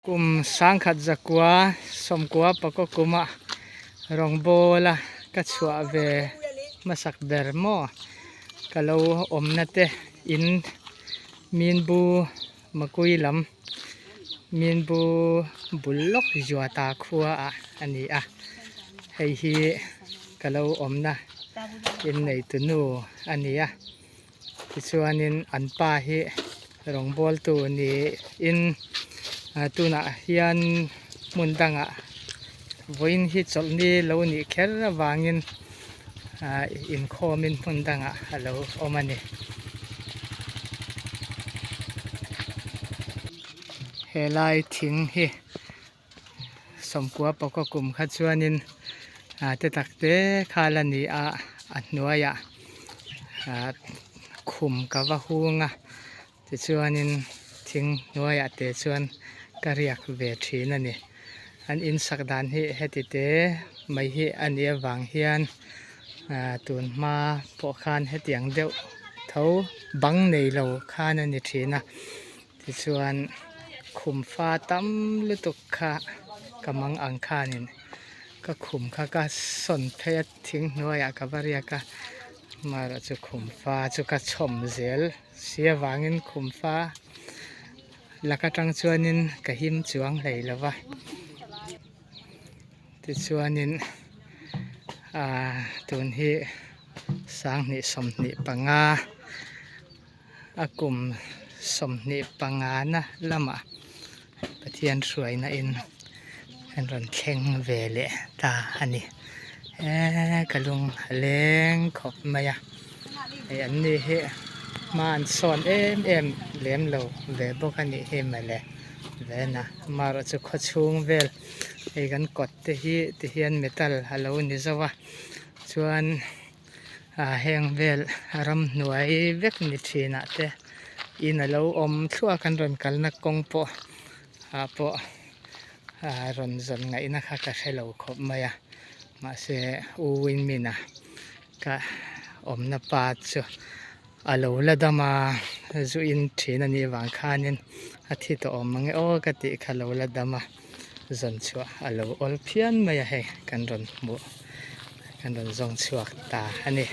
Kum 1990 kuma rawngbawla ka chhuah ve hmasak ber maw? Ka lo awmna te in Minbu Makui lam Minbu bul lawk Zuata khua ah a ni a, hei hi ka lo awmna inneitu nu a ni a. Tichuanin an pa hi rawngbawltu niin tunah hian hmun dangah vawiin hi chawlhni lo nih kher avangin inkhawmin hmun dangah a lo awm a ni. Helai thing hi 90 pawka kum kha chuanin te tak te kha la ni a a hnuaiah khum ka va hung a tichuanin thing hnuaiah te chuan ka riak ve thin a ni an in sak dan hi heti te mai hi a nih avang hian tun hma pawh khan hetiang deuh tho bang nei lo khan a ni thin a. Tichuan khum fa tam lutuk kha ka mang ang khanin ka khum kha ka sawn phei a thing hnuaiah ka va riak a amaherawh chu khum fa chu ka chhawm zel si avangin khum fa lak atang chuanin ka him chuang hlei lo va tichuanin ah tun hi 2025. A kum 25 na lamah Pathian hruaina in an rawn thleng ve leh ta a ni. Eee ka lung a leng khawp mai a, hei an ni hi hma an sawn em em lem lo ve bawk a nih hi mawle vena amaherawh chu khaw chhung vel hei kan kawt te hi tihian metal a lo ni zo a chuan. ah heng vel ramhnuai vek ni thin ah te in a lo awm thluah a kan rawn kalna kawng pawh ah pawh ah rawn zawn ngaihna kha ka hre lo khawp mai a mahse u winmin a ka awmna pa chu a lo la dam a zu in thin a nih vang khanin a thi tawh awm ang e aw ka tih kha lo la dam a. Zawn chhuah a lo awl phian mai a hei kan rawn hmuh kan rawn zawng chhuak ta a ni.